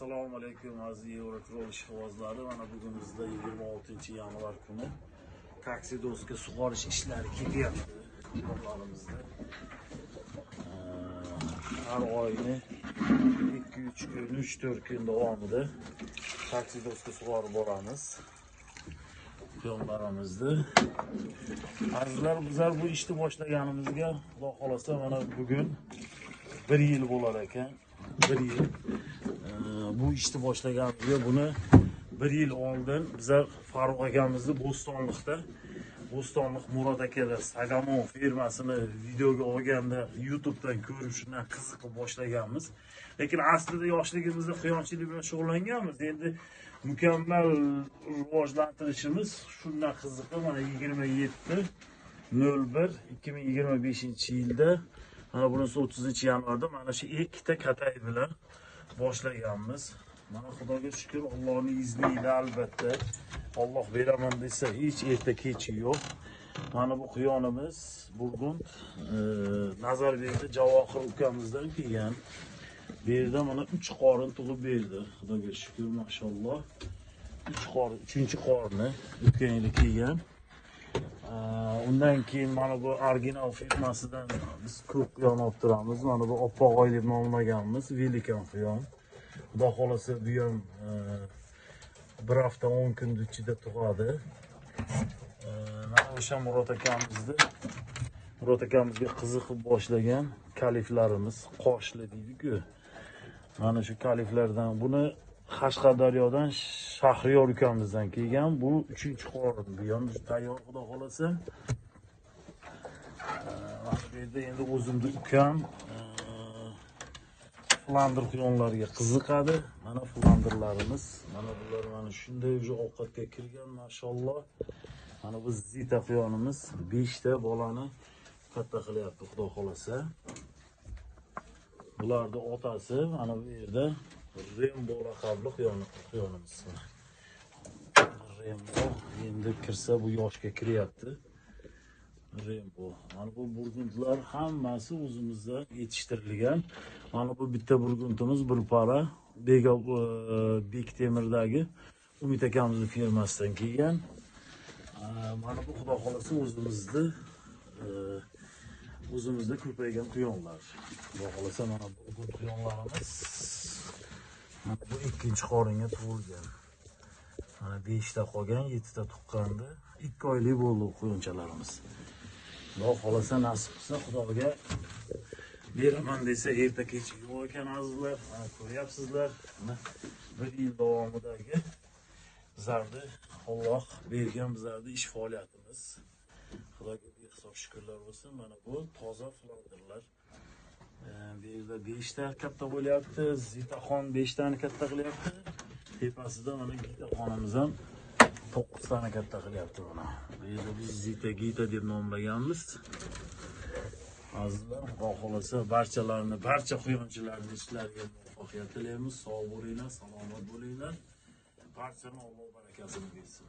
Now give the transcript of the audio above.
Assalomu alaykum, aziz Yevrokrol ishqibozlari. Mana bugun bizda 26 yanvar kuni koksidozga sug'orish ishlari ketyapti quyoqlarimizda. Har oyni 2-3 kun, 3-4 kun davomida koksidozga sug'orib boramiz quyoqlarimizni. Azizlar, bizlar bu ishni boshlaganimizga, Xudo xohlasa, mana bugun bir yil bo'lar ekan. Bir yil. Bu ishni boshlaganimizga, buni bir yil oldin bizlar Farruh akamizni Bo'stonliqda, Bo'stonliq Murod akada Sagamon firmasini videoga olganda YouTube'dan ko'rib, shundan qiziqib boshlaganmiz. Lekin aslida yoshligimizda quyonchilik bilan shug'ullanganmiz. Endi mukammal rivojlantirishimiz shundan qiziqib, mana 27.01.2025 yilda, mana bunisi 30 yanvarda mana shu ikkita katay bilan boshlaganmiz. Mana, Xudoga shukur, Allohning izni ila, albatta. Alloh beraman desa, hech erta kechi yo'q. Mana bu quyonimiz Burgund, Nazarbekda Javohir ukamizdan kelgan. Bu yerda mana 3 qorin tug'ib berdi. Xudoga shukur, mashalloh. 3 qorin, 3-qorni o'tgan yili kelgan. Undan keyin mana bu original firmasidan biz ko'p quyon olib turamiz. Mana bu Oppoq oy deb nomlaganmiz, Velikan quyon. Xudo xohlasa, bu ham bir hafta 10 kun ichida tug'adi. Mana o'sha Murod akamizga qiziqib boshlagan kaliflarimiz, qoshli deydi-ku. Mana shu kaliflardan, buni Qashqadaryodan Shahriyor ukamizdan kelgan. Bu 3-qorin. Bu ham tayyor, Xudo xohlasa. Mana bu yerda endi o'zimni ukam flandr quyonlarga qiziqadi. Mana flandrlarimiz. Mana bular mana shunday уже ovqatga kirgan, mashalloh. Mana bu Zita quyonimiz 5 ta bolani katta qilyapti, Xudo xohlasa. Bularni otasi mana bu yerda Rembo laqabli quyonimiz. Rembo endi kirsa, bu yoshga kiryapti. Rembo. Mana bu burgundlar hammasi o'zimizda yetishtirilgan. Mana bu bitta burgundimiz bir para Bega Bektemirdagi Umid akamizni firmasidan kelgan. Mana bu, Xudo xohlasa, o'zimizda ko'paygan quyonlar. Xudo xohlasa, mana bu quyonlarimiz, mana bu ikkinchi qoringa tug'ilgan. Mana 5 ta qolgan, 7 ta tuqqandi. 2 oylik bo'ldi bu quyonchalarimiz. Xudo xohlasa, nasib qilsa, Xudoga beraman desa, erta kech yo'q ekan, azizlar. Mana ko'ryapsizlar. Mana bir yil davomidagi bizlarni Alloh bergan bizlarni ish faoliyatimiz. Xudoga behisob shukrlar bo'lsin. Mana bu toza flandrlar. Bu yerda 5 ta katta bo'lyapti. Zitaxon 5 tani katta qilyapti. Tepasida mana Gitaxonimiz ham 9 tani katta qilyapti mana. Bu yerda biz Zita, Gita deb nomlaganmiz. Azizlar, Xudo xohlasa, barchalarini, barcha quyonchilarni ishlariga muvaffaqiyat tilaymiz. Sog' bo'linglar, salomat bo'linglar. Barchani Alloh barakasini bersin.